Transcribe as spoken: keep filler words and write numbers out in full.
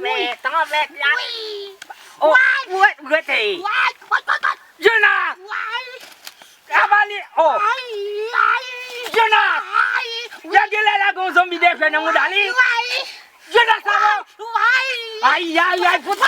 Mèt, anmèt la. Oh, rete. Jonas! Avale! Oh! Jonas! Yo gen lè lage yon zonbi de fè nan mouda li. Jonas, sa va? Ay, ay, ay, fout.